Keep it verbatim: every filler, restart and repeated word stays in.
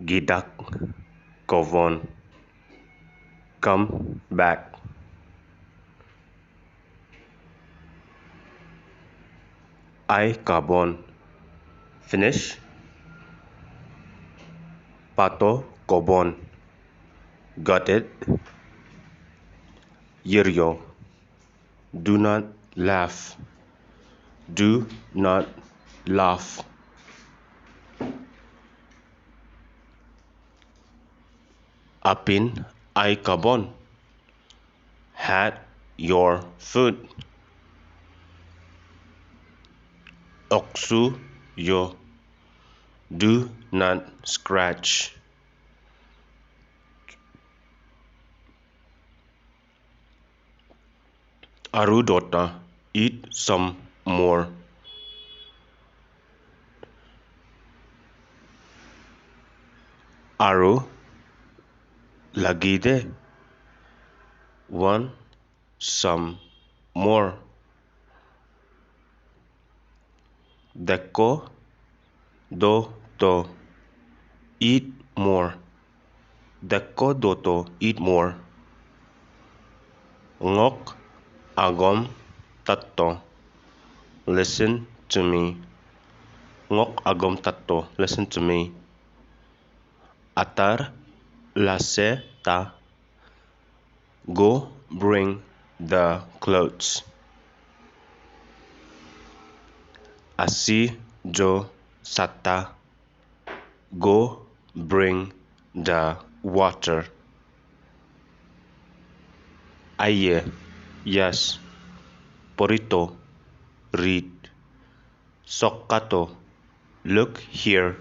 Gidak kobon. Come back. Ai kabon. Finish. Pato kobon. Got it. Yiryo. Do not laugh. Do not laugh. Apin ai kabon. Had your food. Oksu yo. Do not scratch. Aru dota, eat some more. Aru lagi de, want some more. Dekko doto, eat more. Dekko doto, eat more. Ngok agom tatto, listen to me. Ngok agom tatto, listen to me. Atar lase ta, go bring the clothes. Asi jo sata, go bring the water. Aie, yes. Porito, read. Sokkato, look here.